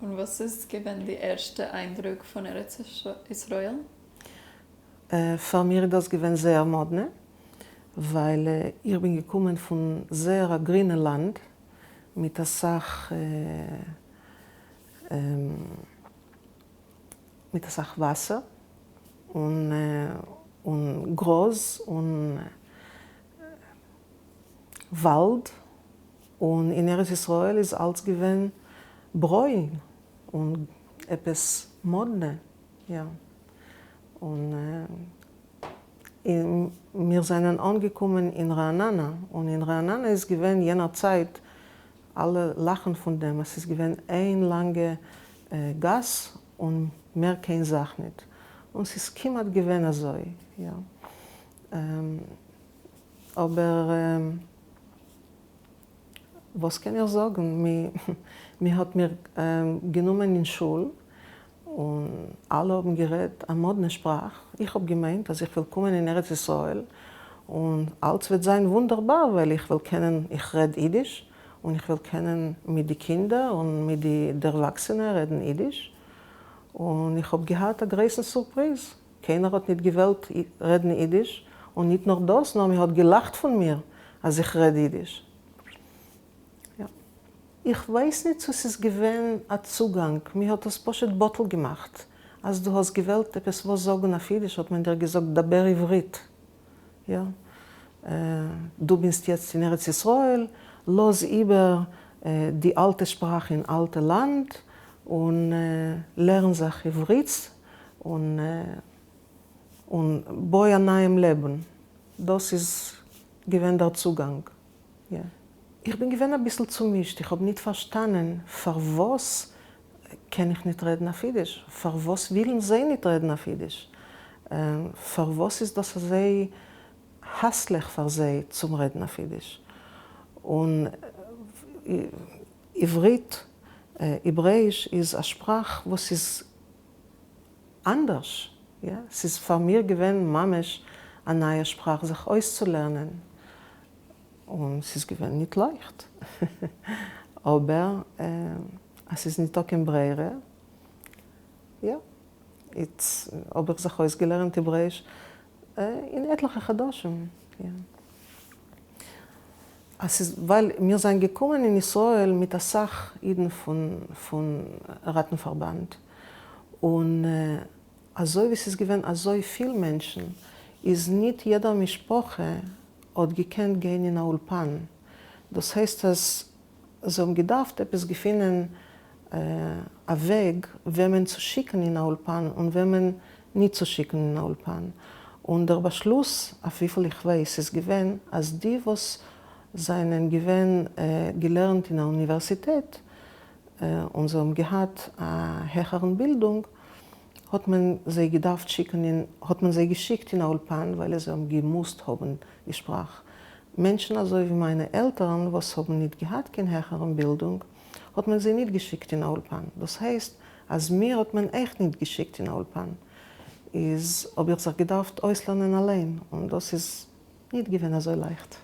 און וואס איז געווען די ערשטע איינדרוק פון ארץ ישראל? פאר מיר איז דאס געווען זייער מאדנע, ווייל איך בין געקומען פון זייער א גרינע לאנד, מיט אסאך מיט אסאך וואסער און און גראז און וואלד, און אין ארץ ישראל איז אלץ געווען ברוין און עפעס מאדנע, יא, און מיר זענען אנגעקומען אין רעננה, און אין רעננה איז געווען יענער צייט, אלע לאכן פון דעם, אז ס'איז געווען איין לאנגע גאס און מער קיין זאך ניט, און ס'איז כמעט געווען אזוי, יא, אבער וואס קען איך זאגן, מ'האט מיר גענומען אין שול, און אלע האבן גערעדט א מאדנע שפראך, איך האב געמיינט אז איך וועל קומען אין ארץ ישראל און אלץ וועט זיין וואונדערבאר ווייל איך וועל קענען, איך רעד אידיש, און איך וועל קענען מיט די קינדער און מיט די דערוואקסענע רעדן אידיש, און איך האב געהאט א גרויסן סורפריז, קיינער האט ניט געוועלט רעדן אידיש, און ניט נאר דאס, נאר מען האט געלאכט פון מיר אז איך רעד אידיש. יא. איך ווייס ניט צו ס'איז געווען א צוגאנג, מ'האט האט עס פשוט בטל געמאכט. אז דו האסט געוועלט עפעס וואס זאגן אויף אידיש האט מען דיר געזאגט דבר עברית. יא. דו ביסט יעצט אין ארץ ישראל, לאז איבער די אלטע שפראך אין אלטע לאנד און לערן זיך עברית און און בוי א נייעם לעבן. דאס איז געווען דער צוגאנג. יא. איך בין געווען אביסל צומישט, איך האב ניט פארשטאנען פארוואס קען איך ניט רעדן אויף אידיש, פארוואס ווילן זיי ניט רעדן אויף אידיש, פארוואס איז דאס אזוי האסליך פאר זיי צום רעדן אויף אידיש, און עברית, העברעאיש איז א שפראך וואס איז אנדערש, יא, ס'איז פאר מיר געווען ממש א נייע שפראך זיך אויסצולערנען, און ס'איז געווען ניט לייכט, אבער אז ס'איז ניטא קיין ברירה, יא, איצט האב איך זיך אויסגעלערנט העברעאיש אין עטליכע חדשים, יא. אז ס'איז ווייל מיר זענען געקומען אין ישראל מיט אסאך אידן פון פון ראטנפארבאנד, און אזוי ווי ס'איז געווען אזוי פיל מענטשן, איז ניט יעדער משפחה האט געקענט גיין אין א אולפן, דאס הייסט אז זיי האבן געדארפט עפעס געפינען א וועג וועמען צו שיקן אין א אולפן און וועמען ניט צו שיקן אין א אולפן, און דער באשלוס, אויף וויפיל איך ווייס, איז געווען אז די וואס זענען געווען געלערנט אין א אוניווערסיטעט און זיי האבן געהאט א העכערן בילדונג, האט מען זיי געדארפט שיקן אין, האט מען זיי געשיקט אין א אולפן ווייל זיי האבן געמוזט האבן די שפראך. מענטשן אזוי ווי מיינע עלטערן וואס האבן ניט געהאט קיין העכערן בילדונג, האט מען זיי ניט געשיקט אין א אולפן. דאס הייסט אז מיר האט מען אויך ניט געשיקט אין א אולפן. איז האב איך זיך געדארפט אויסלערנען אליין, און דאס איז ניט געווען אזוי לייכט.